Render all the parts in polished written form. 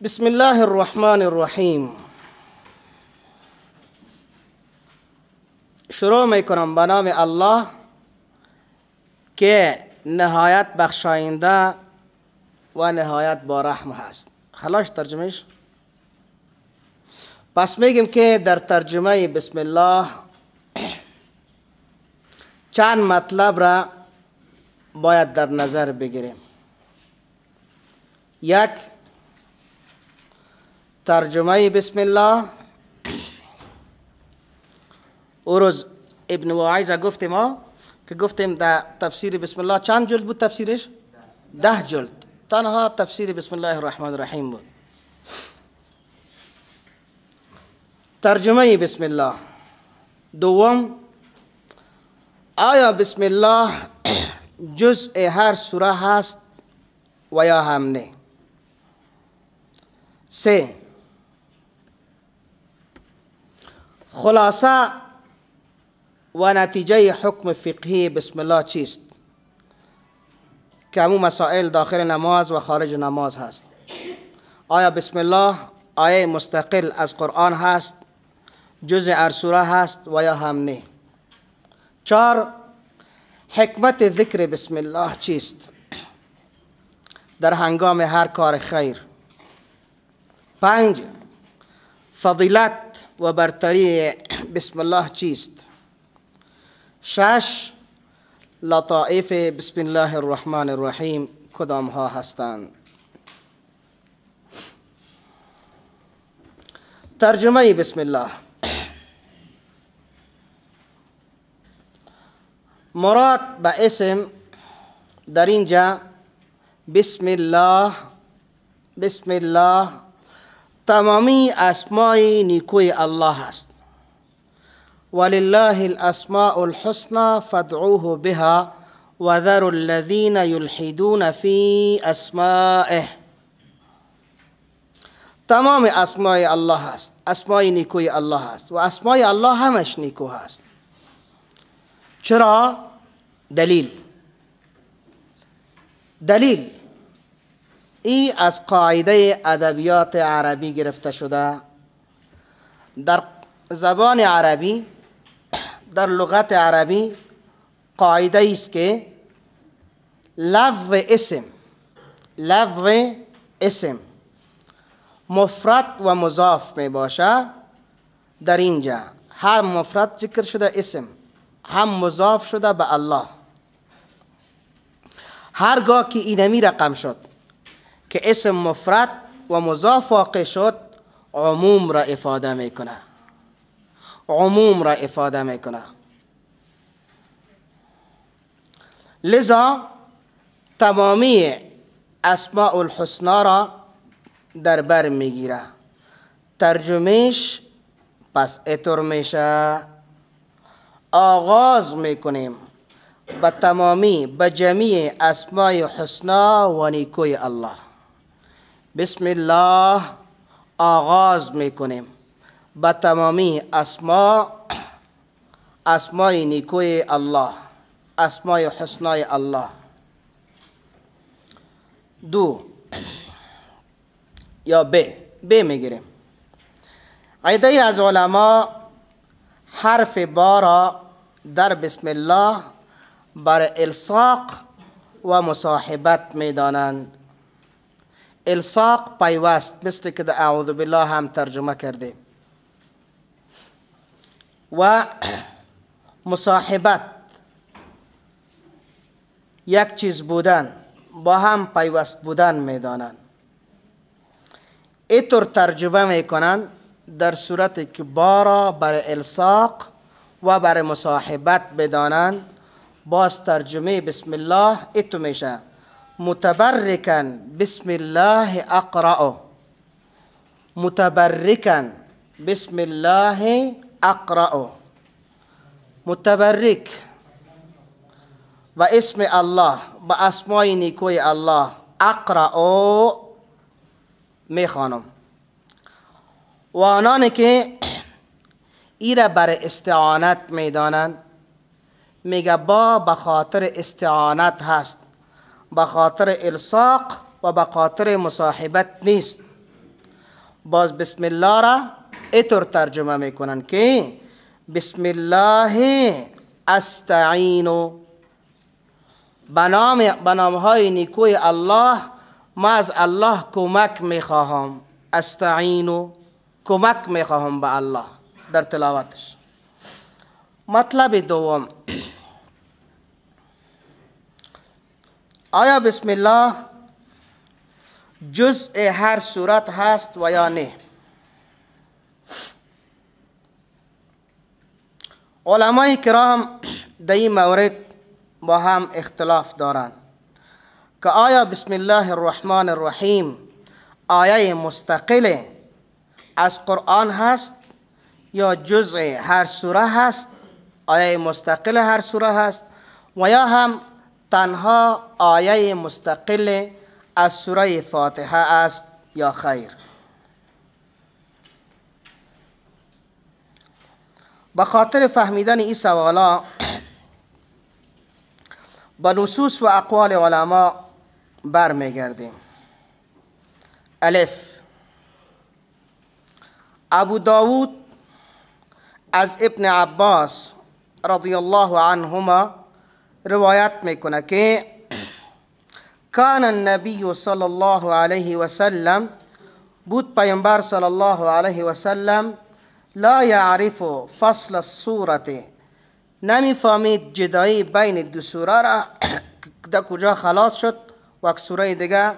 بسم الله الرحمن الرحیم. شروع میکنم به نام الله که نهایت بخشاینده و نهایت با رحم هست. خلاص ترجمهش. پس میگیم که در ترجمه بسم الله چند مطلب را باید در نظر بگیریم. یک، ترجمه بسم الله. او روز ابن واعظ گفتیم ما که گفتیم در تفسیر بسم الله چند جلد بود تفسیرش؟ 10 جلد. تنها تفسیر بسم الله الرحمن الرحیم بود. ترجمه بسم الله. دوم، آیا بسم الله جزء هر سوره هست و یا هم نه؟ سه، خلاصه و نتیجه حکم فقهی بسم الله چیست؟ که همون مسائل داخل نماز و خارج نماز هست. آیا بسم الله آیه مستقل از قرآن هست، جزء هر سوره هست و یا هم نه؟ 4، حکمت ذکر بسم الله چیست در هنگام هر کار خیر؟ 5، فضیلت و برتری بسم الله چیست؟ 6، لطائف بسم الله الرحمن الرحیم کدام ها هستند؟ ترجمه بسم الله. مراد به اسم در اینجا بسم الله، بسم الله تمامی اسمای نیکوی الله است. ولله الاسماء الحسنى فادعوه بها وذروا الذين يلحدون في اسمائه. تمام اسمای الله است، اسمای نیکوی الله است و اسمای الله همش نیکو هست. چرا؟ دلیل، دلیل ای از قاعده ادبیات عربی گرفته شده. در زبان عربی، در لغت عربی قاعده است که لفظ اسم، لفظ اسم مفرد و مضاف می باشه. در اینجا هر مفرد ذکر شده اسم، هم مضاف شده به الله. هرگاه که اینمی رقم شد که اسم مفرد و مضاف واقع شد، عموم را افاده میکنه، عموم را افاده میکنه. لذا تمامی اسماء الحسنا را در بر میگیره. ترجمهش پس اتر میشه. آغاز میکنیم به تمامی، به جمیع اسماء حسنا و نیکوی الله. بسم الله آغاز میکنیم به تمامی اسماء، اسماء نیکوی الله، اسماء حسنای الله. 2 یا ب، ب میگیریم. عده از علما حرف با را در بسم الله بر الصاق و مصاحبت میدانند. الصاق پیوست، مثل که در اعوذ بالله هم ترجمه کردیم، و مصاحبت یک چیز بودن، با هم پیوست بودن میدانند. اینطور ترجمه میکنند در صورت که با را بر الصاق و بر مصاحبت بدانند. باز ترجمه بسم الله ایتو میشه متبرکن بسم الله اقرأ، متبرکن بسم الله اقرأ، متبرک و اسم الله، با اسمای نیکوی الله اقرأ میخوانم. و آنانی که ایره بر استعانت میدانند، میگه با به خاطر استعانت هست، به خاطر الصاق و به خاطر مصاحبت نیست. باز بسم الله را اینطور ترجمه میکنن که بسم الله استعین، به نامهای نیکوی الله ما از الله کمک میخواهم. استعین، کمک میخواهم به الله در تلاوتش. مطلب دوم، آیا بسم الله جزء هر سورت هست و یا نه؟ علمای کرام در این مورد با هم اختلاف دارند که آیا بسم الله الرحمن الرحیم آیه مستقل از قرآن هست یا جزء هر سوره هست، آیه مستقل هر سوره هست، و یا هم تنها آیه مستقل از سوره فاتحه است یا خیر. به خاطر فهمیدن این سوالا با نصوص و اقوال علما برمیگردیم. الف، ابو داود از ابن عباس رضی الله عنهما روایت میکنه که کان النبی صلی الله علیه و سلم، بود پیامبر صلی الله علیه و سلم، لا یعرف فصل السورة، نمیفهمید جدایی بین دو سوره را در کجا خلاص شد و سوره دیگه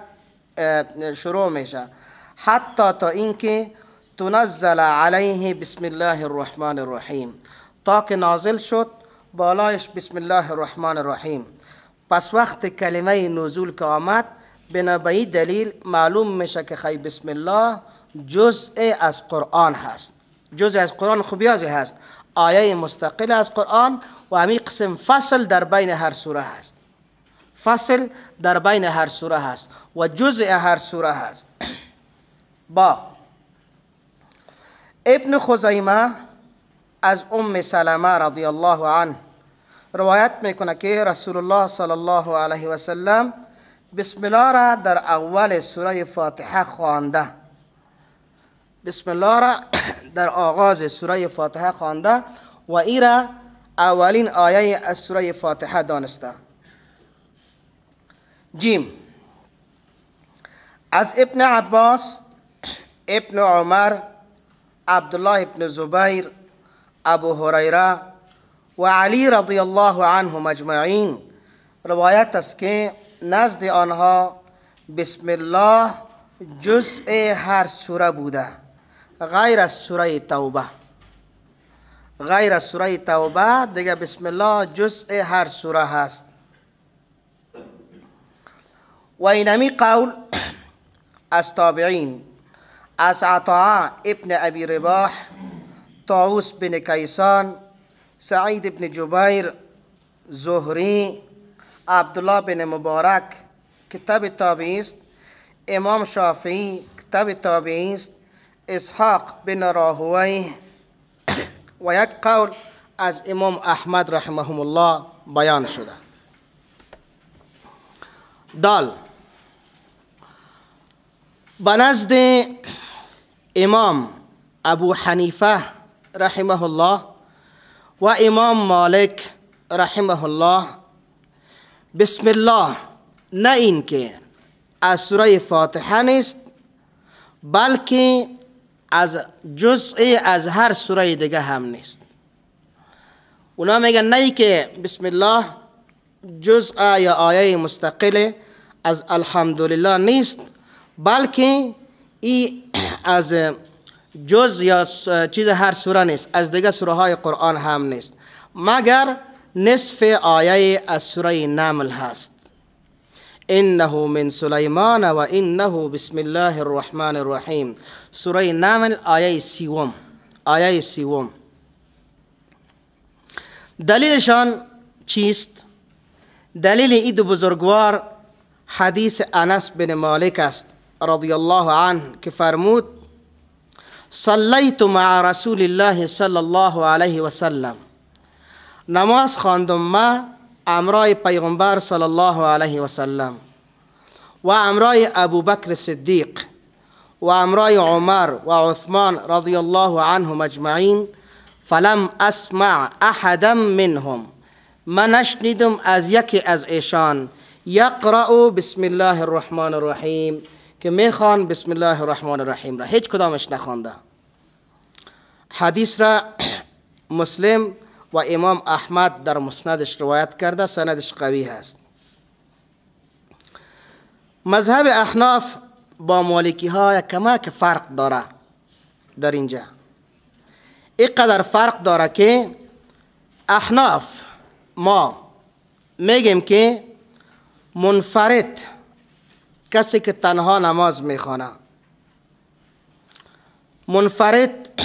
شروع میشه، حتی تا اینکه تنزل علیه بسم الله الرحمن الرحیم، تا که نازل شد بالایش بسم الله الرحمن الرحیم. پس وقت کلمه نزول که آمد، بنابراین دلیل معلوم میشه که خی بسم الله جزء از قرآن هست، جزء از قرآن خوبیازی هست، آیه مستقل از قرآن، و همین قسم فصل در بین هر سوره هست، فصل در بین هر سوره هست و جزء هر سوره هست. با ابن خزیمه از ام سلمه رضی الله عنه روایت میکنه که رسول الله صلی الله علیه و سلم بسم الله را در اول سوره فاتحه خوانده، بسم الله را در آغاز سوره فاتحه خوانده و ای را اولین آیه از سوره فاتحه دانسته. جیم، از ابن عباس، ابن عمر، عبدالله ابن زبیر، ابو هریره و علی رضی الله عنهم اجمعین روایت است که نزد آنها بسم الله جزء هر سوره بوده غیر از سوره توبه، غیر از سوره توبه دیگه بسم الله جزء هر سوره هست. و اینمی قول از تابعین، از عطاء ابن ابی رباح، طاووس بن کیسان، سعید بن جبیر، زهری، عبدالله بن مبارک کتاب تابعی است، امام شافعی کتاب تابعی است، اسحاق بن راهویه و یک قول از امام احمد رحمهم الله بیان شده. دال، بنزد امام ابو حنیفه رحمه الله و امام مالک رحمه الله بسم الله نه اینکه از سوره فاتحه نیست، بلکه از جزء از هر سوره دیگه هم نیست. اونا میگن نه اینکه بسم الله جزء یا آیه مستقل از الحمدلله نیست، بلکه ای از جز یا چیز هر سوره نیست، از دیگه سوره های قرآن هم نیست، مگر نصف آیه از سوره نمل هست. انه من سلیمان و انه بسم الله الرحمن الرحیم، سوره نمل آیه 30، آیه 30. دلیلشان چیست؟ دلیل این دو بزرگوار حدیث انس بن مالک است رضی الله عنه که فرمود صلیت مع رسول الله صلی الله علیه و سلم، نماز خواندم ما امرای پیغمبر صلی الله علیه و سلم و امرای ابوبکر صدیق و امرای عمر و عثمان رضی الله عنهم اجمعین فلم اسمع احدا منهم، من نشنیدم از یکی از ایشان یقرأ بسم الله الرحمن الرحیم که میخوان بسم الله الرحمن الرحیم را، هیچ کدامش نخوانده. حدیث را مسلم و امام احمد در مسندش روایت کرده، سندش قوی هست. مذهب احناف با مالکی ها کمک فرق داره در اینجا، اینقدر فرق داره که احناف ما میگیم که منفرد، کسی که تنها نماز میخوانه، منفرد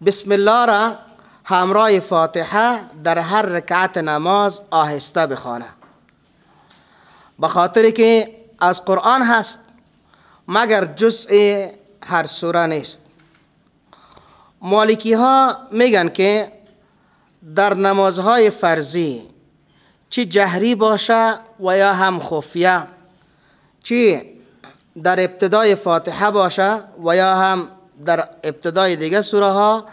بسم الله را همراه فاتحه در هر رکعت نماز آهسته بخوانه، به خاطر که از قرآن هست مگر جزء هر سوره نیست. مالکی ها میگن که در نمازهای فرضی چی جهری باشه و یا هم خفیه، چی در ابتدای فاتحه باشه و یا هم در ابتدای دیگه سوره ها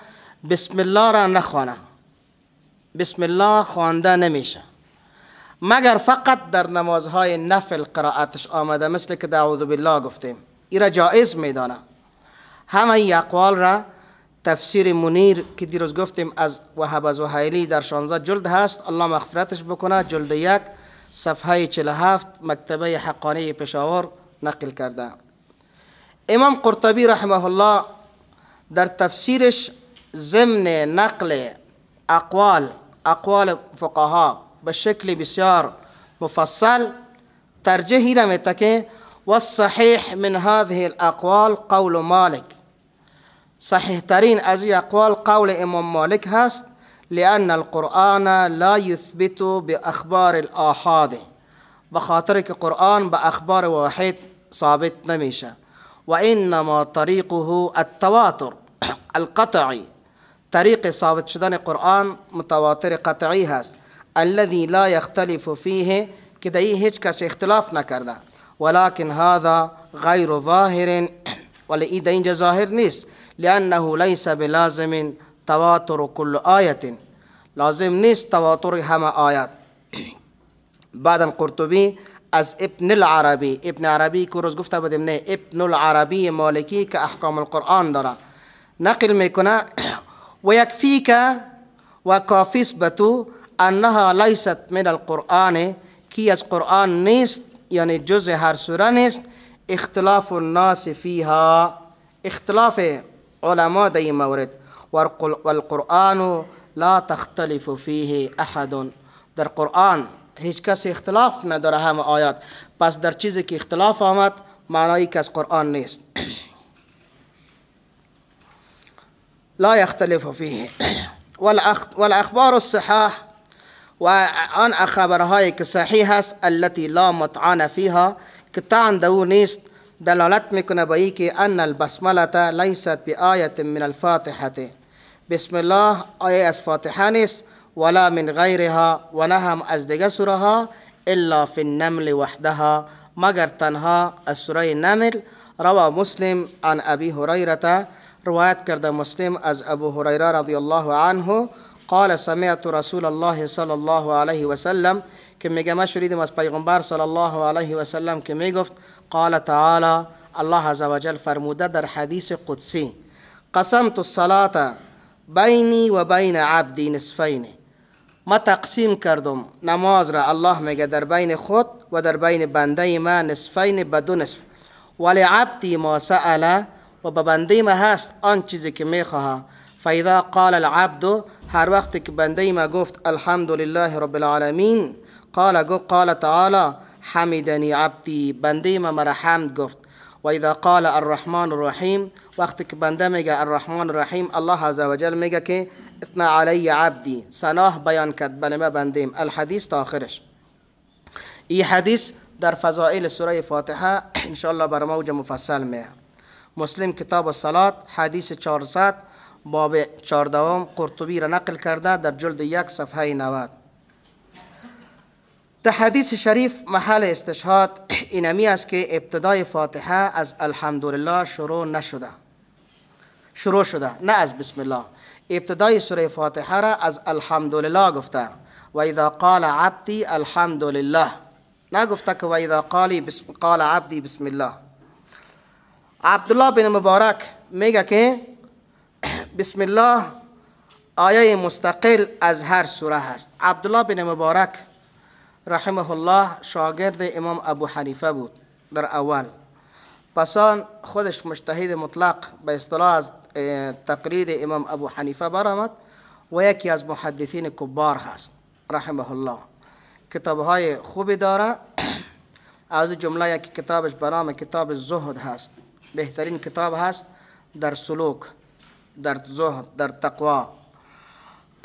بسم الله را نخوانه، بسم الله خوانده نمیشه، مگر فقط در نمازهای نفل قرائتش آمده، مثل که اعوذ بالله گفتیم، ای را جائز میدانه. همه این اقوال را تفسیر منیر که دیروز گفتیم از وهب زهیلی در 16 جلد هست، الله مغفرتش بکنه، جلد 1 صفحه 47 مکتبه حقانی پشاور نقل کرده. امام قرطبی رحمه الله در تفسیرش ضمن نقل اقوال فقها به شکل بسیار مفصل ترجیحی نمیده که والصحیح من هذه الاقوال قول مالک، صحیح ترین از این اقوال قول امام مالک هست، لأن القرآن لا يثبت بأخبار الآحاد، بخاطر که قرآن به اخبار واحد ثابت نمیشه، و انما طریقه التواتر القطعی، طریق ثابت شدن قرآن متواتر قطعی هست، الذي لا يختلف فيه که در هیچ کس اختلاف نکرده، ولكن هذا غیر ظاهر، ولی این در اینجا ظاهر نیست، لأنه ليس بلازم تواتر كل آیة، لازم نیست تواتر همه آیات. بعدا قرطبی از ابن العربی، ابن عربی که روز گفته بودیم نه، ابن العربی مالکی که احکام القرآن داره نقل میکنه و یکفیک و کافیست به تو انها لیست من القرآن، کی از قرآن نیست، یعنی جزء هر سوره نیست، اختلاف الناس فیها، اختلاف علما در این مورد، والقرآن لا تختلف فیه احد، در قرآن هیچ کسی اختلاف نداره همه آیات، پس در چیزی که اختلاف آمد معنایی که از قرآن نیست. لا يختلف فيه والأخبار الصحاح، و آن خبرهایی که صحیح است التي لا مطعن فيها که طعن در او نیست، دلالت میکنه به ای که ان البسمله لیست بآیة من الفاتحه، بسم الله آیه از فاتحه نیست، ولا من غیرها و نه هم از دیگه سوره ها، الا فی النمل وحدها، مگر تنها از سوره نمل. روى مسلم عن ابی هریره، روایت کرده مسلم از ابو هریره رضی الله عنه قال سمعت رسول الله صلی الله علیه و سلم، که میگه ما شنیدم از پیغمبر صلی الله علیه و سلم که میگفت قال تعالی، الله عز وجل فرموده در حدیث قدسی قسمت الصلاة بینی و بین عبدی نصفین، ما تقسیم کردم نماز را، الله میگه در بین خود و در بین بنده ما نصفین، به دو نصف، ولی عبدی ما سأل، و به بنده ما هست آن چیزی که میخواه. فاذا قال العبد، هر وقت که بنده ما گفت الحمد لله رب العالمین، قال قال تعالی حمدنی عبدی، بنده ما مرا حمد گفت. و اذا قال الرحمن الرحیم، وقتی که بنده میگه الرحمن الرحیم، الله عز وجل میگه که اثنا علی عبدی، صلاح بیان کرد بله ما بندیم. الحدیث تا آخرش. این حدیث در فضائل سوره فاتحه انشاءالله بر موج مفصل میه. مسلم کتاب الصلاة حدیث 400 باب 14 قرطبی را نقل کرده در جلد 1 صفحه 90. در حدیث شریف محل استشهاد اینمی است که ابتدای فاتحه از الحمدلله شروع نشده، شروع شده نه از بسم الله. ابتدای سوره فاتحه را از الحمدلله گفته، و اذا قال عبدی الحمدلله، نگفته که و اذا قال عبدی بسم الله. عبدالله بن مبارک میگه که بسم الله آیه مستقل از هر سوره هست. عبدالله بن مبارک رحمه الله شاگرد امام ابو حنیفه بود در اول، پسان خودش مجتهد مطلق به اصطلاح از تقلید امام ابو حنیفه برآمد و یکی از محدثین کبار هست رحمه الله. کتابهای خوبی داره، از جمله یک کتابش به نام کتاب زهد هست، بهترین کتاب هست در سلوک، در زهد، در تقوا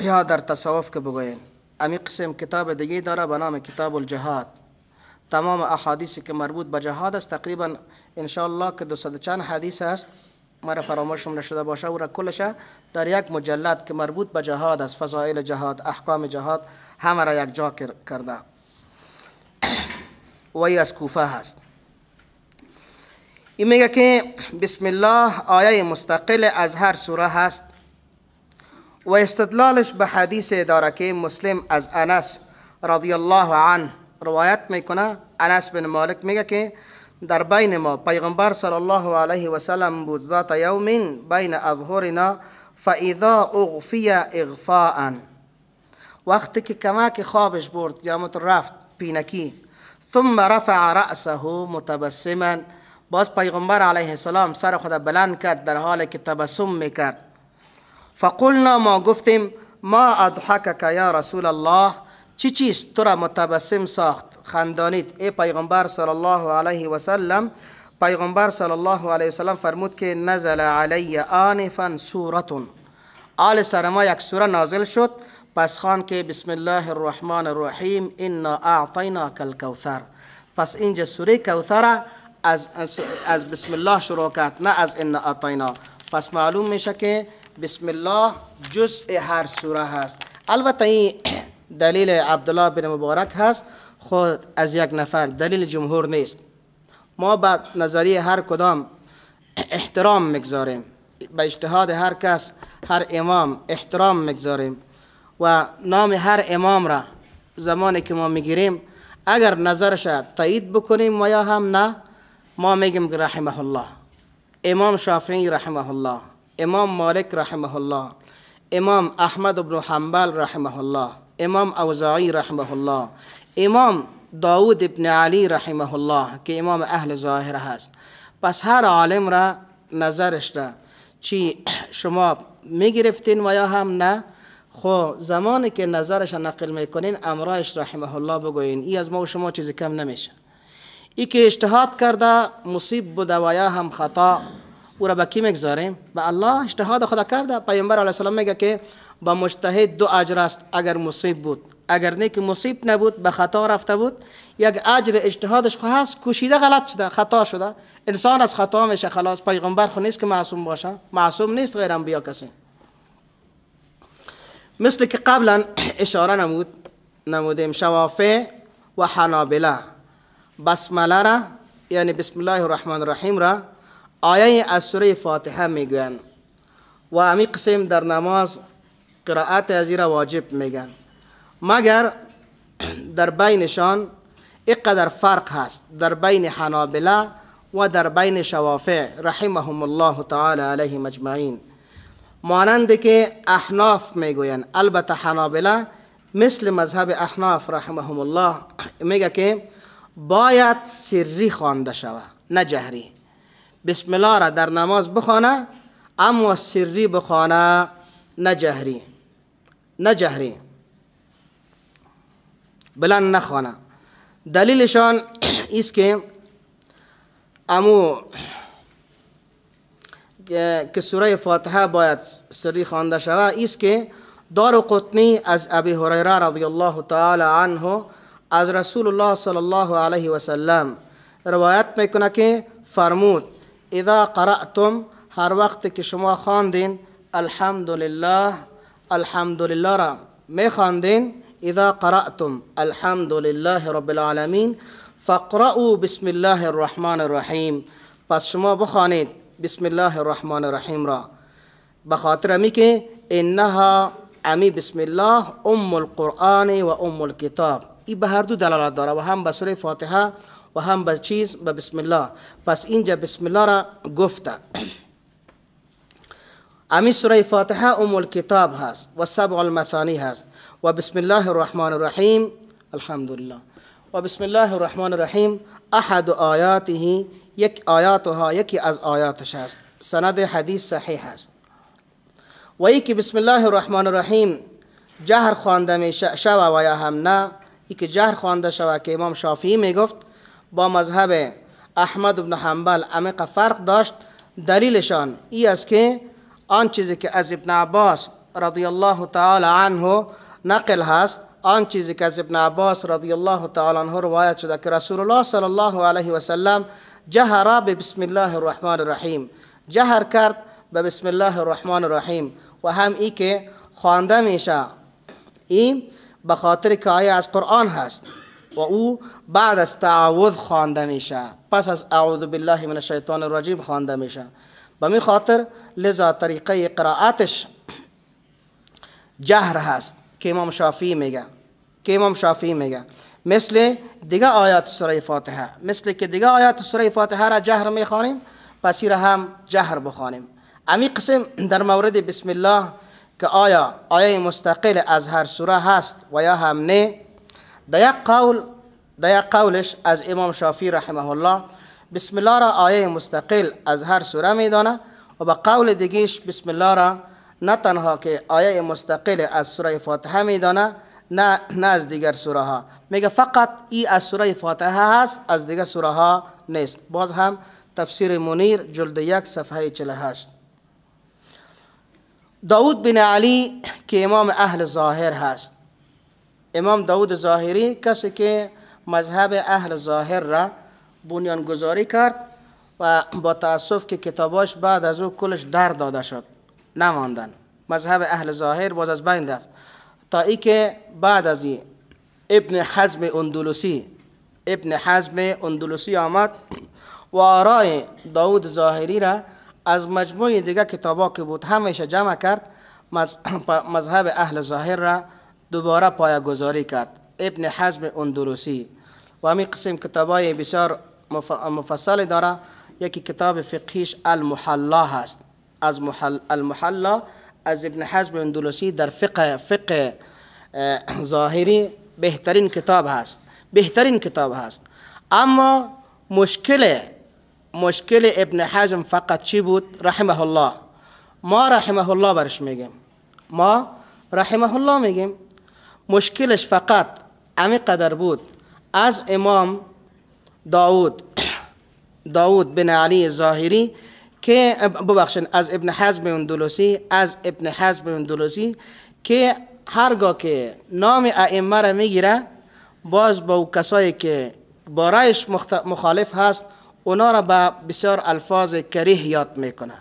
یا در تصوف که بگوین. امی قسم کتاب دیگه داره به نام کتاب الجهاد، تمام احادیثی که مربوط به جهاد است، تقریبا انشاءالله که 200 چند حدیث است، مرا فراموشم نشده باشه، او را کلش در یک مجلد که مربوط به جهاد است، فضائل جهاد، احکام جهاد، همه را یک جا کرده و ای از کوفه هست. این میگه که بسم الله آیه مستقل از هر سوره هست و استدلالش به حدیث داره که مسلم از انس رضی الله عنه روایت میکنه. انس بن مالک میگه که در بین ما پیغمبر صلی الله علیه و سلم بود، ذات یوم بین اظهرنا فاذا اغفی اغفاء، وقتی که کمک خوابش برد یا رفت پینکی، ثم رفع رأسه متبسما، باز پیغمبر علیه السلام سر خود بلند کرد در حالی که تبسم میکرد. فقلنا، ما گفتیم ما اضحکک یا رسول الله، چی چیز تو را متبسم ساخت، خندانید ای پیغمبر صلی الله علیه و سلم؟ پیغمبر صلی الله علیه و سلم فرمود که نزل علی آنفا سورة، آل سر ما یک سوره نازل شد، پس خوان که بسم الله الرحمن الرحیم انا اعطیناک الکوثر. پس اینجا سوره کوثر از بسم الله شروع کرد، نه از انا اعطینا. پس معلوم میشه که بسم الله جزء هر سوره هست. البته این دلیل عبدالله بن مبارک هست، خود از یک نفر، دلیل جمهور نیست. ما به نظریه هر کدام احترام میگذاریم، به اجتهاد هر کس، هر امام احترام میگذاریم و نام هر امام را زمانی که ما میگیریم اگر نظرش تایید بکنیم و یا هم نه، ما میگیم رحمه الله. امام شافعی رحمه الله، امام مالک رحمه الله، امام احمد بن حنبل رحمه الله، امام اوزاعی رحمه الله، امام داود ابن علی رحمه الله که امام اهل ظاهر هست. پس هر عالم را نظرش را چی شما میگرفتین و یا هم نه، خب زمانی که نظرش نقل میکنین امرایش رحمه الله بگوین، ای از ما و شما چیزی کم نمیشه. ای که اجتهاد کرده مصیب بوده و یا هم خطا، او را به کی میگذاریم؟ به الله. اجتهاد خدا کرده. پیامبر علیه السلام میگه که با مجتهد دو اجر است، اگر مصیب بود، اگر نه که مصیب نبود به خطا رفته بود، یک اجر اجتهادش خو هست، کوشیده غلط شده، خطا شده، انسان از خطا میشه خلاص. پیغمبر خو نیست که معصوم باشه، معصوم نیست غیر انبیا کسی. مثل که قبلا اشاره نمودیم شوافع و حنابله بسمله را، یعنی بسم الله الرحمن الرحیم را آیه از سوره فاتحه میگوین و امی قسم در نماز قرائت از را واجب میگن، مگر در بینشان اینقدر فرق هست در بین حنابله و در بین شوافع رحمهم الله تعالی علیهم اجمعین. مانند که احناف میگوین، البته حنابله مثل مذهب احناف رحمهم الله میگه که باید سری خوانده شود نه جهری. بسم الله را در نماز بخوانه اما سری بخوانه نه جهری، نه جهری، بلند نخوانه. دلیلشان ایست که امو که سوره فاتحه باید سری خوانده شود، ایست که دار قطنی از ابی هریره رضی الله تعالی عنه از رسول الله صلی الله علیه و سلم روایت میکنه که فرمود اذا قرأتم، هر وقت که شما خواندین الحمدلله، الحمدلله را میخواندین، اذا قرأتم الحمد لله رب العالمین فاقرأوا بسم الله الرحمن الرحیم. پس شما بخوانید بسم الله الرحمن الرحیم را، به خاطر امی که انها امی بسم الله ام القرآن و ام الکتاب. این به هر دو دلالت داره، و هم به سوره فاتحه و هم به چیز به بسم الله. پس اینجا بسم الله را گفته. امی سوره فاتحه ام الکتاب هست و سبع المثانی هست و بسم الله الرحمن الرحیم الحمدلله و بسم الله الرحمن الرحیم احد آیاته، یک آیاتها یکی از آیاتش هست. سند حدیث صحیح هست. و یکی بسم الله الرحمن الرحیم جهر خوانده می شوه و یا هم نه، یکی جهر خوانده شوه که امام شافعی می گفت با مذهب احمد بن حنبل عمیق فرق داشت. دلیلشان ای است که آن چیزی که از ابن عباس رضی الله تعالی عنه نقل هست، آن چیزی که از ابن عباس رضی الله تعالی عنه روایت شده که رسول الله صلی الله علیه و سلم جهر به بسم الله الرحمن الرحیم، جهر کرد به بسم الله الرحمن الرحیم. و هم ای که خوانده میشه این به خاطر که آیه از قرآن هست و او بعد از تعوذ خوانده میشه، پس از اعوذ بالله من الشیطان الرجیم خوانده میشه. به می خاطر لذا طریقه قرائتش جهر هست که امام شافعی میگه، که امام شافعی میگه مثل دیگه آیات سوره فاتحه، مثل که دیگه آیات سوره فاتحه را جهر میخوانیم، پس را هم جهر بخوانیم. امی قسم در مورد بسم الله که آیا آیه مستقل از هر سوره هست و یا هم نه، در یک قول، در یک قولش از امام شافعی رحمه الله بسم الله را آیه مستقل از هر سوره میدانه، و به قول دیگیش بسم الله را نه تنها که آیه مستقل از سوره فاتحه میدانه، نه از دیگر سوره ها، میگه فقط ای از سوره فاتحه هست، از دیگر سوره ها نیست. باز هم تفسیر منیر جلد 1 صفحه 48. داود بن علی که امام اهل ظاهر هست، امام داود ظاهری کسی که مذهب اهل ظاهر را بنیانگذاری کرد و با تاسف که کتاباش بعد از او کلش در داده شد، نماندن، مذهب اهل ظاهر باز از بین رفت، تا ای که بعد از این ابن حزم اندلسی، ابن حزم اندلسی آمد و آرای داود ظاهری را از مجموع دیگه کتابا که بود همیشه جمع کرد، مذهب اهل ظاهر را دوباره پایه‌گذاری کرد ابن حزم اندلسی. و همین قسم کتابای بسیار مفصل داره. یکی کتاب فقهیش المحلا هست، از المحلا از ابن حزم اندلسی در فقه ظاهری بهترین کتاب هست، بهترین کتاب هست. اما مشکل ابن حزم فقط چی بود رحمه الله؟ ما رحمه الله برش میگیم، ما رحمه الله میگیم مشکلش فقط امی قدر بود از امام داود بن علی ظاهری که ببخشید از ابن حزم اندلسی، از ابن حزم اندلسی که هرگاه که نام ائمه را میگیره باز با کسایی که برایش مخالف هست اونا را با بسیار الفاظ کریه یاد میکنه،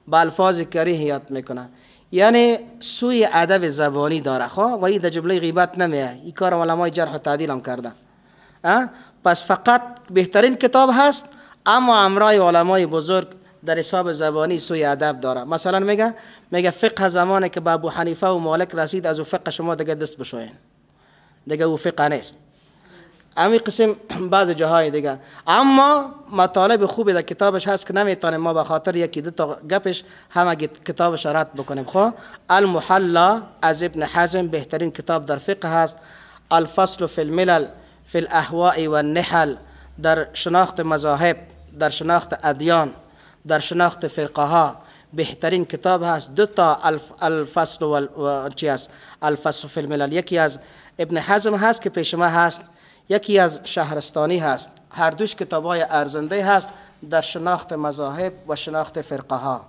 با الفاظ کریه یاد میکنه، یعنی سوی ادب زبانی داره. خب و این در جمله غیبت نمیه، این کار علمای جرح و تعدیل هم کرده. پس فقط بهترین کتاب هست، اما امرای علمای بزرگ در حساب زبانی سوی ادب داره. مثلا میگه فقه زمانی که به ابو حنیفه و مالک رسید از او فقه شما دیگه دست بشوین، دیگه او فقه نیست. امی قسم بعض جاهای دیگه. اما مطالب خوبی در کتابش هست که نمیتونیم ما به خاطر یکی دو تا گپش همه کتابش رد بکنیم. خب المحلا از ابن حزم بهترین کتاب در فقه هست. الفصل فی الملل فی الاهواء والنحل در شناخت مذاهب، در شناخت ادیان، در شناخت فرقه ها بهترین کتاب هست. دو تا الفصل و چی هست؟ الفصل فی الملل، یکی از ابن حزم هست که پیش ما هست، یکی از شهرستانی هست. هر دوش کتابای ارزنده هست در شناخت مذاهب و شناخت فرقه ها.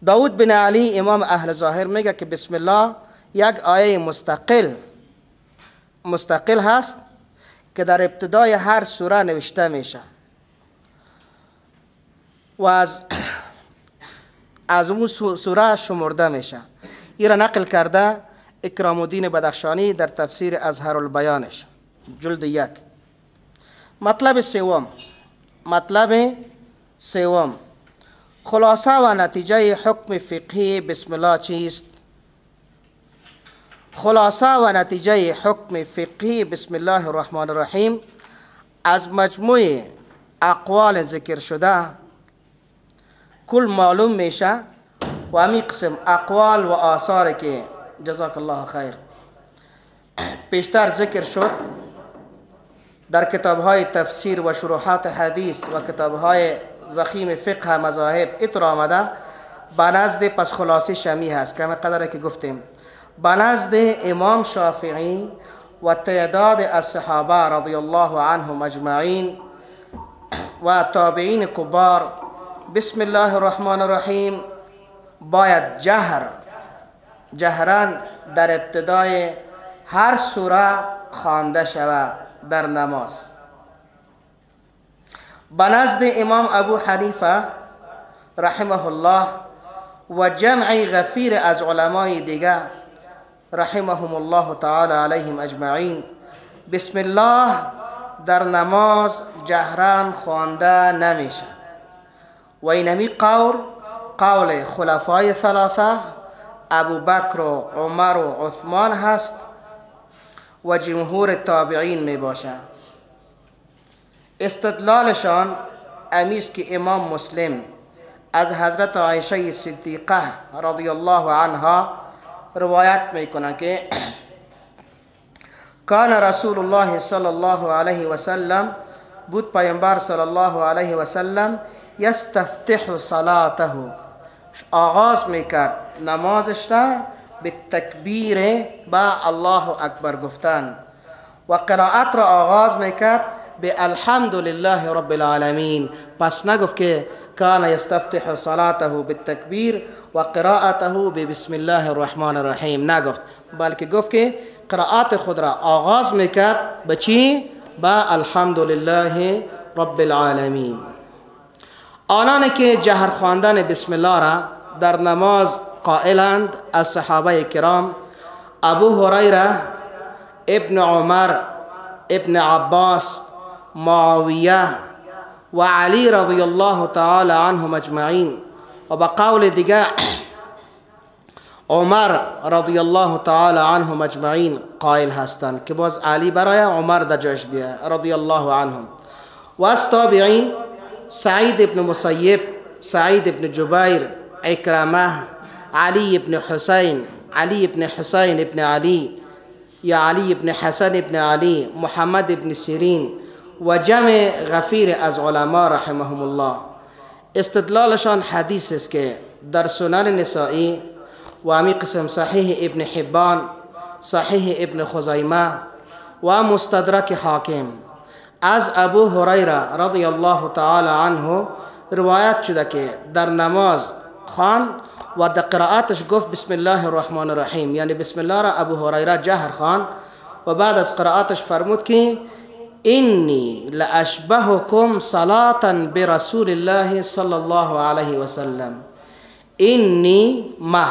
داود بن علی امام اهل ظاهر میگه که بسم الله یک آیه مستقل هست که در ابتدای هر سوره نوشته میشه و از اون سوره شمرده میشه. این را نقل کرده اکرام الدین بدخشانی در تفسیر اظهر البیانش جلد 1. مطلب سوم، خلاصه و نتیجه حکم فقهی بسم الله چیست؟ خلاصه و نتیجه حکم فقهی بسم الله الرحمن الرحیم از مجموع اقوال ذکر شده کل معلوم میشه و همی قسم اقوال و آثار که جزاک الله خیر پیشتر ذکر شد در کتابهای تفسیر و شروحات حدیث و کتابهای ضخیم فقه مذاهب اتر آمده، به نزد پس خلاصه شمی هست که قدره که گفتیم به نزد امام شافعی و تعداد از صحابه رضی الله عنهم اجمعین و تابعین کبار بسم الله الرحمن الرحیم باید جهرا در ابتدای هر سوره خوانده شود در نماز. به نزد امام ابو حنیفه رحمه الله و جمع غفیر از علمای دیگه رحمهم الله تعالی علیهم اجمعین بسم الله در نماز جهرا خوانده نمیشه و اینمی قول خلفای ثلاثه ابو بکر و عمر و عثمان هست و جمهور تابعین می باشه. استدلالشان امیست که امام مسلم از حضرت عایشه صدیقه رضی الله عنها روایت میکنن که کان رسول الله صلی الله علیه و سلم، بود پیامبر صلی الله علیه و سلم یستفتح صلاته، آغاز میکرد نمازش را به تکبیر با الله اکبر گفتن و قرائت را آغاز میکرد به الحمد لله رب العالمین. پس نگفت که کان یستفتح صلاته بالتکبیر و قرائته بسم الله الرحمن الرحیم، نگفت، بلکه گفت که قرائت خود را آغاز میکرد به چی؟ با الحمد لله رب العالمین. آنان که جهر خواندن بسم الله را در نماز قائلند از صحابه کرام ابو هریره، ابن عمر، ابن عباس، معاویه و علی رضی الله تعالی عنهم اجمعین و به قول دیگه عمر رضی الله تعالی عنهم اجمعین قائل هستند که باز علی برای عمر در جایش بیه رضی الله عنهم. و از تابعین سعید ابن مسیب، سعید ابن جبیر، عکرمه، علی ابن حسین، علی ابن حسین ابن علی یا علی ابن حسن ابن علی، محمد ابن سیرین و جمع غفیر از علما رحمهم الله. استدلالشان حدیث است که در سنن نسائی و همی قسم صحیح ابن حبان، صحیح ابن خزیمه و مستدرک حاکم از ابو هریره رضی الله تعالی عنه روایت شده که در نماز خوان و در قرائتش گفت بسم الله الرحمن الرحیم، یعنی بسم الله را ابو هریره جهر خوان و بعد از قرائتش فرمود که انی لاشبهکم صلاة برسول الله صلی الله علیه وسلم، انی ما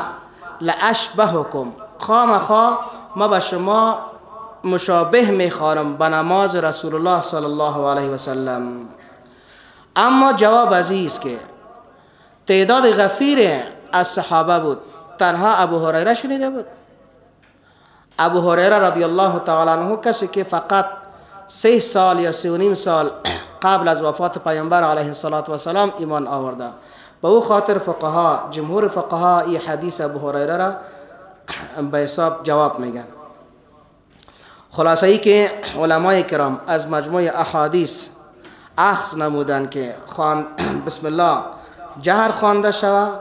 لاشبهکم، خامخا ما به شما مشابه میخوانم به نماز رسول الله صلی الله علیه وسلم. اما جواب از است که تعداد غفیر از صحابه بود، تنها ابو هریره شنیده بود. ابو هریره رضی الله تعالی عنه کسی که فقط 3 سال یا 3.5 سال قبل از وفات پیامبر علیه الصلاة والسلام ایمان آورده، به او خاطر فقها، جمهور فقها این حدیث ابو هریره را به حساب جواب میگن. خلاصه ای که علمای کرام از مجموع احادیث اخذ نمودن که بسم الله جهر خوانده شود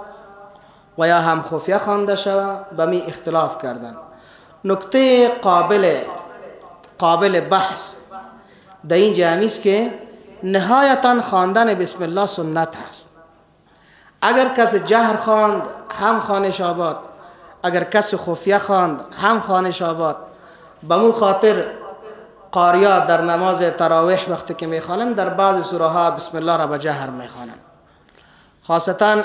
و یا هم خفیه خوانده شود، به می اختلاف کردن. نکته قابل بحث در این جمعی است که نهایتا خواندن بسم الله سنت هست. اگر کسی جهر خواند هم خوانش آباد، اگر کسی خفیه خواند هم خوانش آباد. به مو خاطر قاریا در نماز تراویح وقتی که میخوانند در بعض سوره ها بسم الله را به جهر میخوانند، خاصتا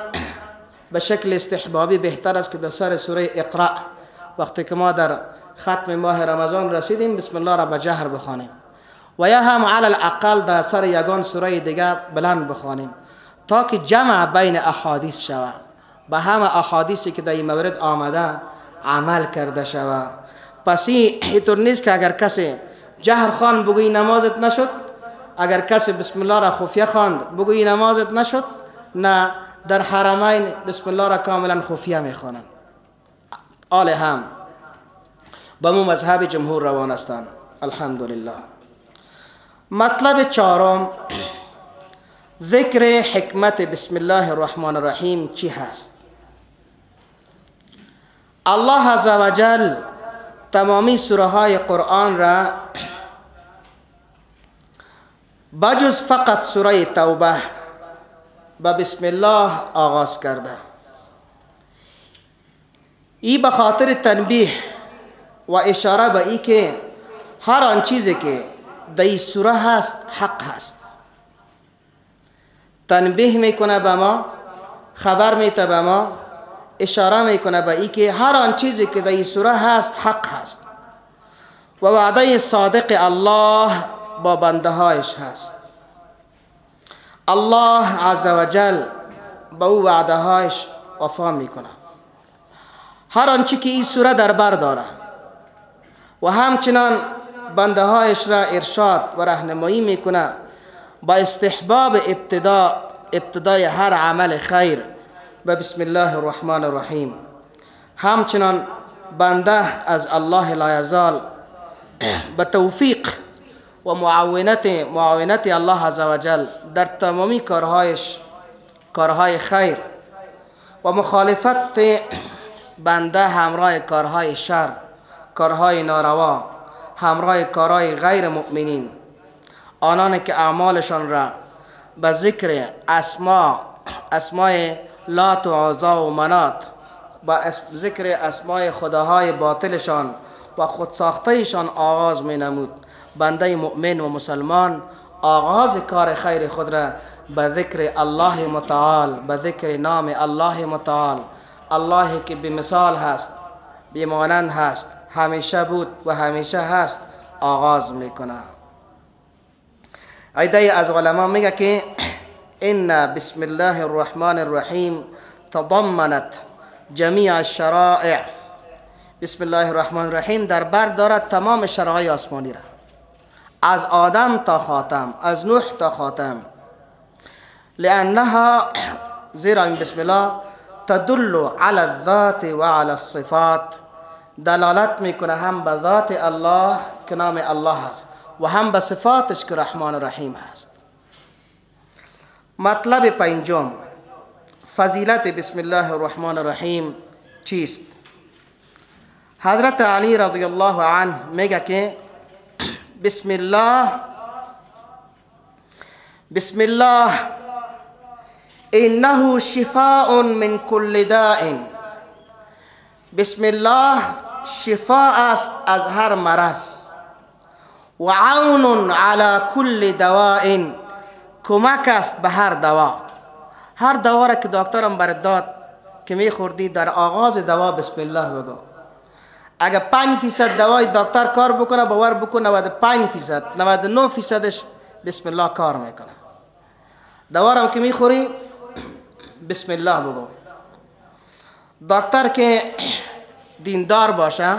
به شکل استحبابی بهتر است که در سر سوره اقرأ وقتی که ما در ختم ماه رمضان رسیدیم بسم الله را به جهر بخوانیم، و یا هم علی الاقل در سر یگان سوره دیگه بلند بخوانیم تا که جمع بین احادیث شود، به همه احادیثی که در این مورد آمده عمل کرده شود. پس اینطور نیست که اگر کسی جهر خوان بگویی نمازت نشد، اگر کسی بسم الله را خفیه خواند بگویی نمازت نشد. نه، در حرمین بسم الله را کاملا خفیه میخوانند. آل هم به مو مذهب جمهور روان هستند، الحمدلله. مطلب چهارم، ذکر حکمت بسم الله الرحمن الرحیم چی هست؟ الله عزوجل تمامی سوره های قرآن را بجز فقط سوره توبه با بسم الله آغاز کرده. ای به خاطر تنبیه و اشاره به ای که هر آن چیزی که در این سوره هست حق هست. تنبیه میکنه به ما، خبر میده به ما، اشاره میکنه به ای که هر آن چیزی که در این سوره هست حق هست و وعده صادق الله با بنده هایش هست. الله عزوجل با او وعده هایش وفا میکنه. هر آنچه که این سوره در بر داره و همچنان بنده هایش را ارشاد و راهنمایی میکنه با استحباب ابتدای هر عمل خیر به بسم الله الرحمن الرحیم. همچنان بنده از الله لایزال به توفیق و معاونت الله عزوجل در تمامی کارهایش، کارهای خیر و مخالفت بنده همراه کارهای شر، کارهای ناروا، همراه کارهای غیر مؤمنین، آنان که اعمالشان را به ذکر اسماء لات و عزا و منات، با ذکر اسماء خداهای باطلشان و خودساختهشان آغاز می نمود، بنده مؤمن و مسلمان آغاز کار خیر خود را به ذکر الله متعال، به ذکر نام الله متعال، الله که بی مثال هست، بی مانند هست، همیشه بود و همیشه هست، آغاز میکنه. عده از علما میگه که ان بسم الله الرحمن الرحیم تضمنت جمیع الشرائع. بسم الله الرحمن الرحیم در بر دارد تمام شرایع آسمانی را، از آدم تا خاتم، از نوح تا خاتم. لانها، زیرا این بسم الله تدل علی الذات و علی الصفات، دلالت میکنه هم به ذات الله که نام الله هست و هم به صفاتش که رحمان و رحیم هست. مطلب پنجم، فضیلت بسم الله الرحمن الرحیم چیست؟ حضرت علی رضی الله عنه میگه که بسم الله، بسم الله انه شفاء من کل داء. بسم الله شفاء است از هر مرض، و عون علی کل دواء، کمک است به هر دوا. هر دوا را که دکترم برات داد که میخوردی، در آغاز دوا بسم الله بگو. اگر 5% دوای دکتر کار بکنه، باور بکن 95%، 99%ش بسم الله کار میکنه. دوا را که میخوری بسم الله بگو. دکتر که دیندار باشه،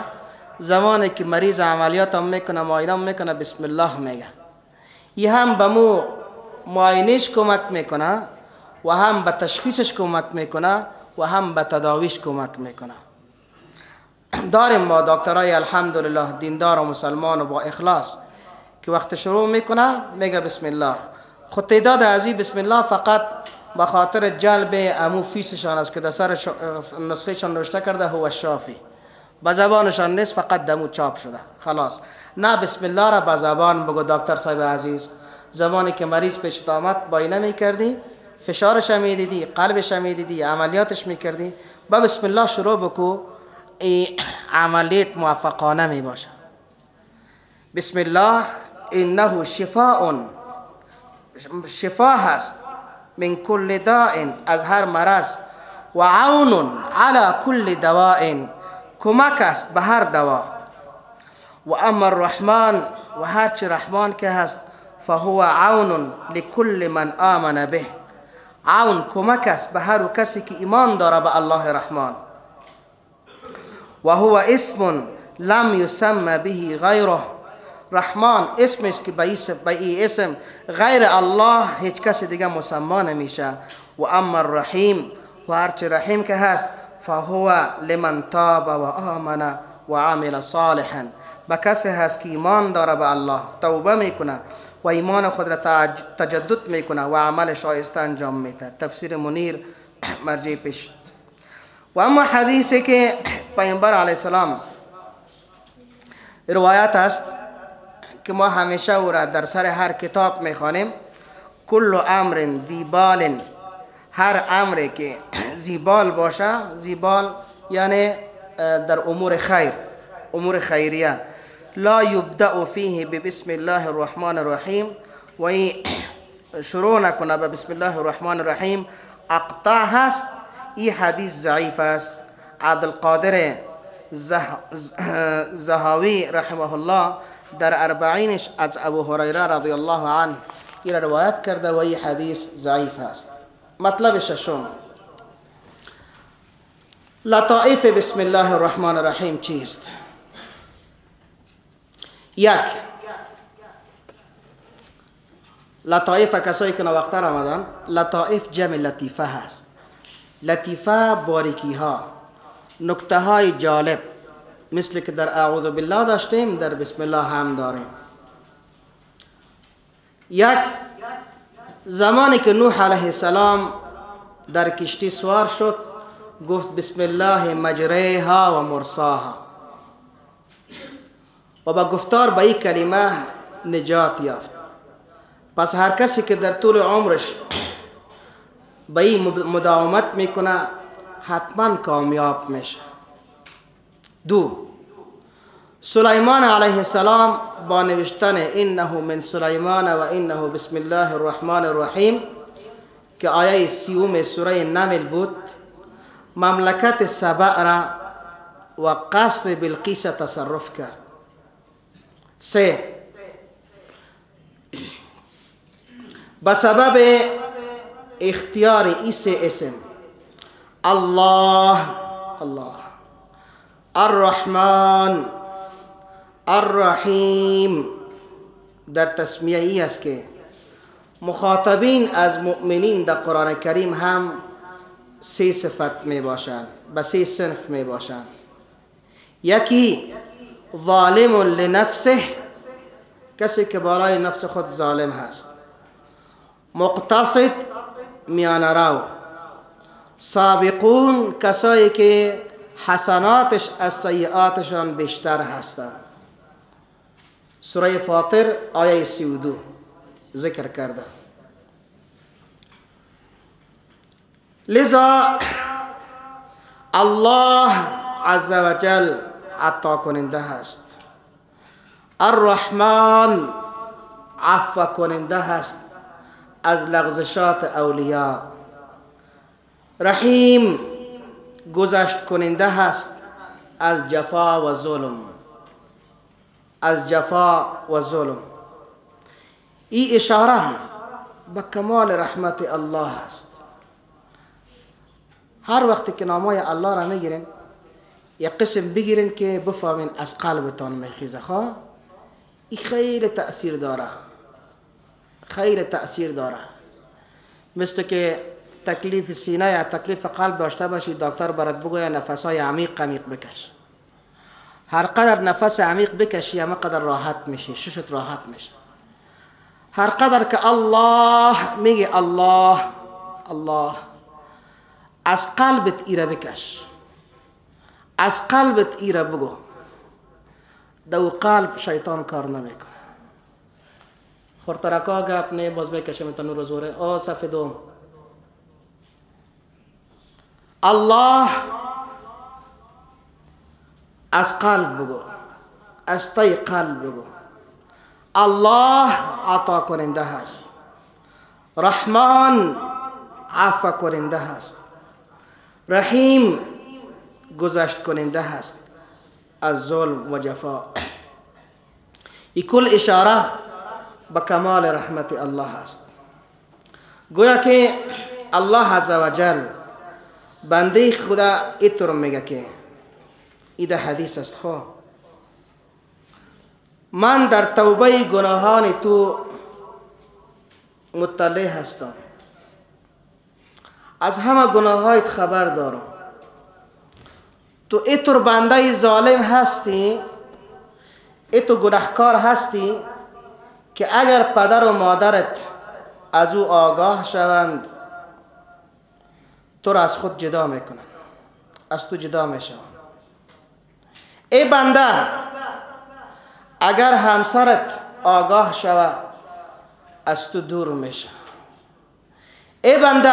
زمانی که مریض عملیات هم میکنه، معاینه هم میکنه، بسم الله میگه. یه هم به مو معاینش کمک میکنه و هم به تشخیصش کمک میکنه و هم به تداویش کمک میکنه. داریم ما دکترای الحمدلله دیندار و مسلمان و با اخلاص که وقت شروع میکنه میگه بسم الله. خود تعداد از این بسم الله فقط به خاطر جلب امو فیسشان است که در سر نسخهشان نوشته کرده هو الشافی، به زبانشان نیست، فقط دمو چاپ شده خلاص. نه، بسم الله را به زبان بگو دکتر صاحب عزیز. زمانی که مریض پیش آمد باینه میکردی، فشارش میدیدی، قلبش میدیدی، عملیاتش میکردی، با بسم الله شروع بکو، این عملیات موفقانه می باشه. بسم الله انه شفاء، شفا هست من کل داء، از هر مرض، و عون علی کل دواء، کمک است به هر دوا. و اما الرحمن، و هرچی رحمان که هست، فهو عون لكل من آمن به، عون کمک است به هر کسی که ایمان داره به الله رحمان. و هو اسم لم یسمى به غیره، رحمان اسم است که به این اسم غیر الله هیچ کسی دیگه مسما نمیشه. و اما الرحیم، و هرچی رحیم که هست، فهو لمن تاب و آمن و عمل صالحا، به کسی هست که ایمان داره به الله، توبه میکنه و ایمان خود را تجدد میکنه و عمل شایسته انجام میده. تفسیر منیر مرجع پیش. و اما حدیثی که پیامبر علیه السلام روایت است که ما همیشه او را در سر هر کتاب میخوانیم، کل امر ذی بال، هر امری که ذیبال باشه، ذیبال یعنی در امور خیر، امور خیریه، لا یبدأ فیه ببسم الله الرحمن الرحیم، و این شروع نکنه به بسم الله الرحمن الرحیم، اقطع هست. این حدیث ضعیف است. عبدالقادر زهاوی رحمه الله در اربعینش از ابو هریره رضی الله عنه این روایت کرده و این حدیث ضعیف است. مطلب ششم، لطائف بسم الله الرحمن الرحیم چیست؟ یک، لطائف کسایی که نوقتر آمدن، لطائف جمع لطیفه هست. لطیفه باریکی ها، نکته های جالب، مثل که در اعوذ بالله داشتیم در بسم الله هم داریم. یک، زمانی که نوح علیه السلام در کشتی سوار شد گفت بسم الله مجریها و مرساها، و با گفتار به این کلمه نجات یافت. پس هر کسی که در طول عمرش به این مداومت میکنه حتما کامیاب میشه. دو، سلیمان علیه السلام با نوشتن انه من سلیمان و انه بسم الله الرحمن الرحیم که آیه 30 سوره نمل بود، مملکت سبأ را و قصر بلقیس تصرف کرد. سه، به سبب اختیار این سه اسم، الله الله، الرحمن، الرحیم، در تسمیه ای است که مخاطبین از مؤمنین در قرآن کریم هم سه صفت می باشند، به سه صنف می باشند. یکی ظالم لنفسه، کسی که بالای نفس خود ظالم هست. مقتصد، میانه رو. سابقون، کسایی که حسناتش از سیئاتشان بیشتر هستند. سوره فاطر آیه 32 ذکر کرده. لذا الله عز وجل عطا کننده هست، الرحمن عفو کننده هست از لغزشات اولیا، رحیم گذشت کننده هست از جفا و ظلم، از جفا و ظلم. این اشاره به کمال رحمت الله است. هر وقتی که نامای الله را میگیرین یک قسم بگیرین که بفهمین از قلبتان میخیزه، خواه این خیلی تأثیر داره، خیلی تأثیر داره. مثل که تکلیف سینه یا تکلیف قلب داشته باشی، دکتر برات بگوید نفسهای عمیق عمیق بکش. هر قدر نفس عمیق بکشی همه قدر راحت میشی، ششت راحت میشه. هر قدر که الله میگی الله الله، از قلبت ایره بکش، از قلبت ایره بگو، دو قلب شیطان کار نمیکنه. خورترکا گپ نه باز میکشم تا نور زوره او صفحه دوم. الله از قلب بگو، از تای قلب بگو. الله عطا کننده هست، رحمان عفو کننده هست، رحیم گذشت کننده هست از ظلم و جفا. این کل اشاره به کمال رحمت الله است. گویا که الله عزوجل بنده خدا اینطور میگه که این حدیث است، خب من در توبه گناهان تو مطلع هستم، از همه گناهایت خبر دارم. تو اینطور بنده ظالم هستی، اینطور گناهکار هستی که اگر پدر و مادرت از او آگاه شوند تو را از خود جدا میکنن، از تو جدا میشوند. ای بنده اگر همسرت آگاه شود از تو دور میشه. ای بنده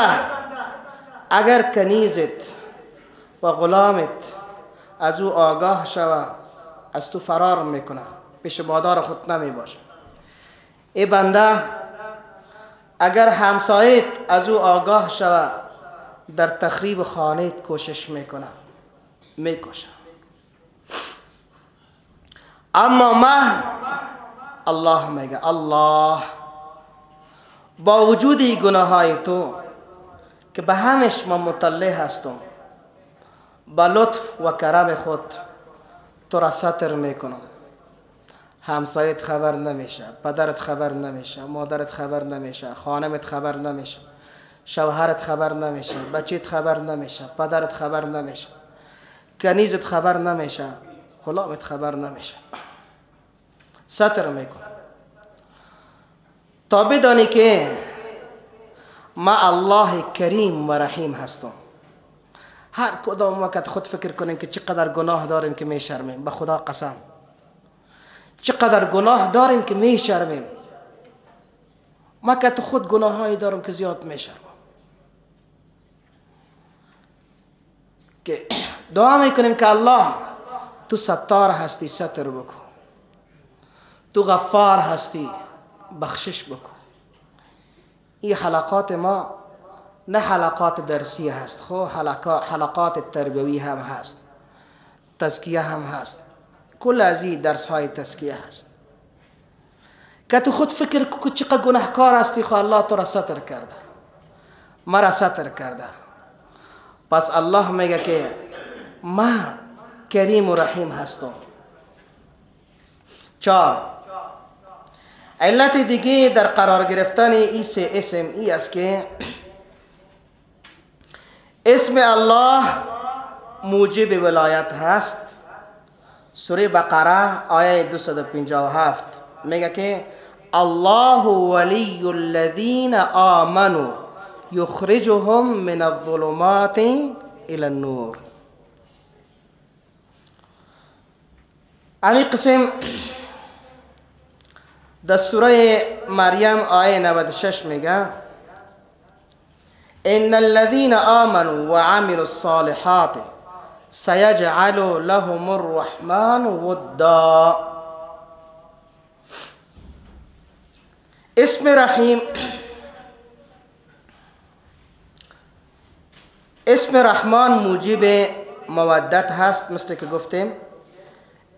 اگر کنیزت و غلامت از او آگاه شود از تو فرار میکنه، پیش بادار خود نمی باشه. ای بنده اگر همسایت از او آگاه شود در تخریب خانه کوشش میکنه، میکشه. اما من الله میگه الله با وجود گناه های تو که به همش ما مطلع هستم، با لطف و کرم خود تو را ستر میکنم. همسایت خبر نمیشه، پدرت خبر نمیشه، مادرت خبر نمیشه، خانمت خبر نمیشه، شوهرت خبر نمیشه، بچیت خبر نمیشه، پدرت خبر نمیشه، کنیزت خبر نمیشه، غلامت خبر نمیشه. ستر میکنم تا بدانی که ما الله کریم و رحیم هستم. هر کدام وقت خود فکر کنیم که چقدر گناه داریم که میشرمیم. به خدا قسم چقدر گناه داریم که میشرمیم. ما که خود گناهایی دارم که زیاد میشرمم، که دعا میکنیم که الله تو ستار هستی ستر بکن، تو غفار هستی بخشش بکن. این حلقات ما نه حلقات درسی هست، خو حلقات تربوی هم هست، تزکیه هم هست، کل از این درس های تزکیه هست که تو خود فکر کو چقدر گناهکار هستی، خو الله تو را ستر کرده، مرا ستر کرده. پس الله میگه که ما کریم و رحیم هستم. 4 علت دیگه در قرار گرفتن این سه اسم ای است که اسم الله موجب ولایت هست. سوره بقره آیه 257 میگه که الله ولی الذین آمنوا یخرجهم من الظلمات الى النور. همین قسم در سوره مریم آیه 96 میگه ان الذين آمنوا وعملوا الصالحات سيجعل لهم الرحمن ودا. اسم رحیم، اسم رحمان موجب مودت هست، مثل که گفتیم.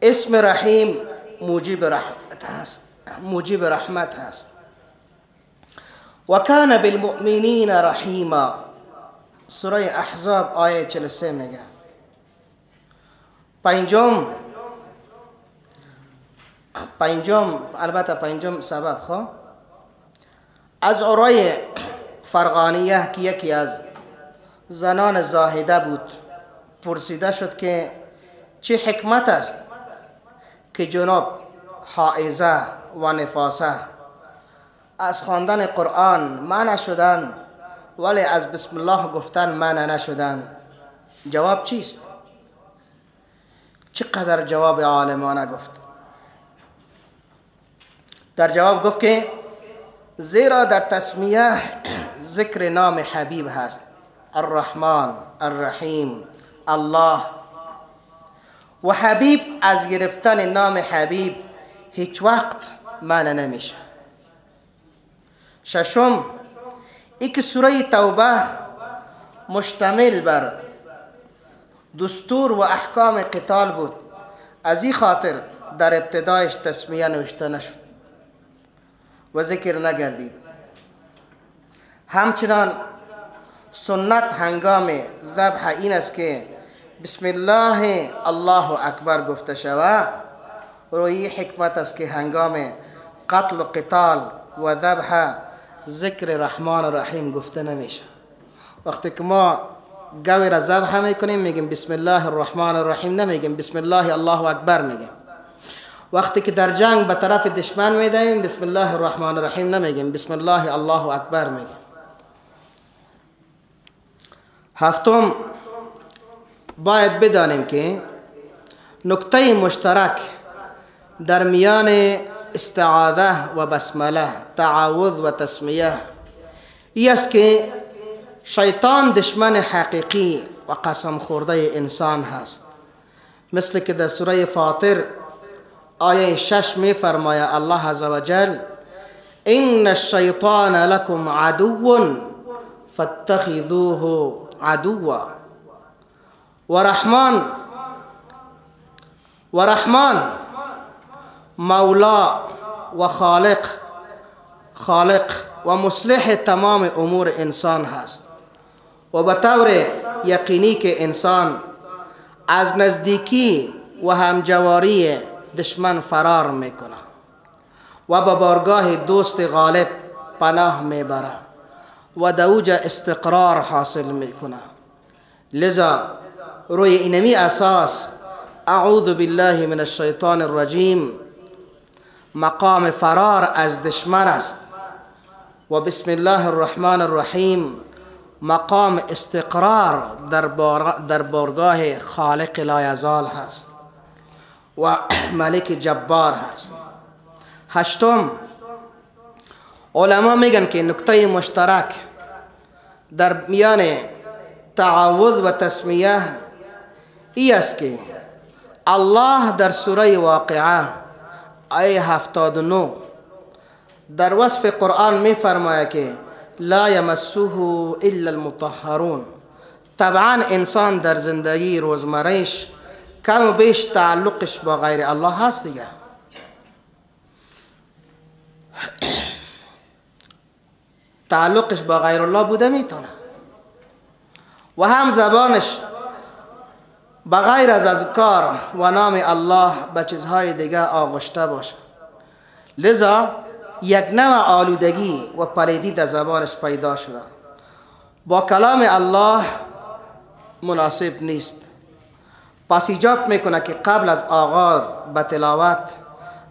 اسم رحیم موجب رحمت هست، موجب رحمت هست. و کان بالمؤمنین رحیما، سوره احزاب آیه 43 میگه. پنجم البته پنجم سبب خو از عرای فرغانیه که یکی از زنان زاهده بود پرسیده شد که چه حکمت است که جناب حائزه و نفاسه از خواندن قرآن منع شدند ولی از بسم الله گفتن منع نشدند. جواب چیست؟ چقدر جواب عالمانه گفت. در جواب گفت که زیرا در تسمیه ذکر نام حبیب هست، الرحمن، الرحیم، الله، و حبیب از گرفتن نام حبیب هیچ وقت منع نمیشه. ششم، ای که سوره توبه مشتمل بر دستور و احکام قتال بود، از این خاطر در ابتدایش تسمیه نوشته نشد و ذکر نگردید. همچنان سنت هنگام ذبح این است که بسم الله الله اکبر گفته شود. روی حکمت است که هنگام قتل و قتال و ذبح ذکر رحمان الرحیم گفته نمیشه. وقتی که ما گاوی را ذبح میکنیم میگیم بسم الله الرحمن الرحیم، نمیگیم بسم الله الله اکبر میگیم. وقتی که در جنگ به طرف دشمن میدهیم بسم الله الرحمن الرحیم نمیگیم، بسم الله الله اکبر میگیم. هفتم، باید بدانیم که نکته مشترک در میان استعاذه و بسمله، تعوذ و تسمیه ای است که شیطان دشمن حقیقی و قسم خورده انسان هست. مثل که در سوره فاطر آیه 6 می فرماید الله عزوجل: ان الشیطان لکم عدو فاتخذوه عدوا. و رحمان مولا و خالق و مصلح تمام امور انسان هست و به طور یقینی که انسان از نزدیکی و همجواری دشمن فرار میکنه و به بارگاه دوست غالب پناه میبره و دوج استقرار حاصل میکنه. لذا روی اینمی اساس اعوذ بالله من الشیطان الرجیم مقام فرار از دشمن است و بسم الله الرحمن الرحیم مقام استقرار در بارگاه خالق لایزال هست و ملک جبار هست. هشتم، علما میگن که نکته مشترک در میان تعوذ و تسمیه ای است که الله در سوره واقعه آیه 79 در وصف قرآن می فرماید که لا یمسه الا المطهرون. طبعا انسان در زندگی روزمرهش کم و بیش تعلقش با غیر الله هست دیگه. تعلقش با غیر الله بوده میتونه و هم زبانش بغیر از اذکار و نام الله به چیزهای دیگه آغشته باشه. لذا یک نوع آلودگی و پلیدی در زبانش پیدا شده، با کلام الله مناسب نیست. پس ایجاب میکنه که قبل از آغاز به تلاوت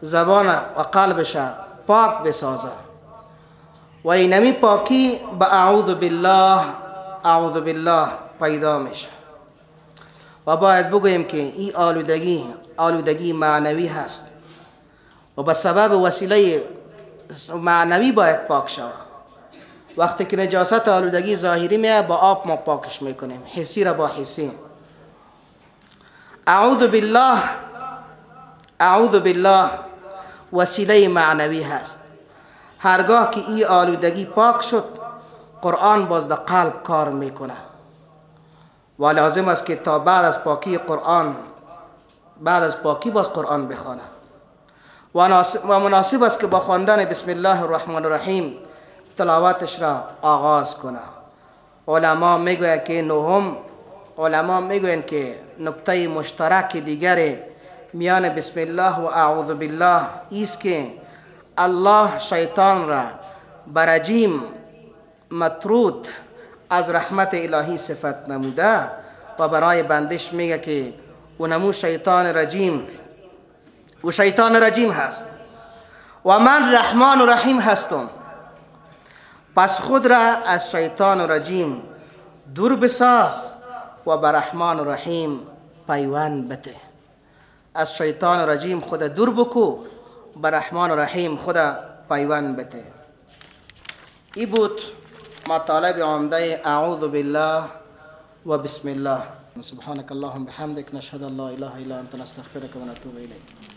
زبان و قلبش پاک بسازه و اینمی پاکی به اعوذ بالله اعوذ بالله پیدا میشه. و باید بگوییم که این آلودگی آلودگی معنوی هست و به سبب وسیله معنوی باید پاک شود. وقتی که نجاست آلودگی ظاهری میاد با آب ما پاکش میکنیم، حسی را با حسی. اعوذ بالله اعوذ بالله وسیله معنوی هست. هرگاه که این آلودگی پاک شد قرآن باز در قلب کار میکنه و لازم است که تا بعد از پاکی قرآن، بعد از پاکی باز قرآن بخوانه و مناسب است که با خواندن بسم الله الرحمن الرحیم تلاوتش را آغاز کنه. علما میگویند که نهم، علما میگویند که نکته مشترک دیگر میان بسم الله و اعوذ بالله ایست که الله شیطان را برجیم مطرود از رحمت الهی صفت نموده و برای بندش میگه که اونمو شیطان رجیم، او شیطان رجیم هست و من رحمان و رحیم هستم، پس خود را از شیطان رجیم دور بساز و به رحمان و رحیم پیوند بده. از شیطان رجیم خود دور بکو، به رحمان و رحیم خود پیوند بده. ای بود مطالب عمده اعوذ بالله و بسم الله. سبحانك اللهم بحمدك نشهد ان لا اله الا انت نستغفرك ونتوب اليك.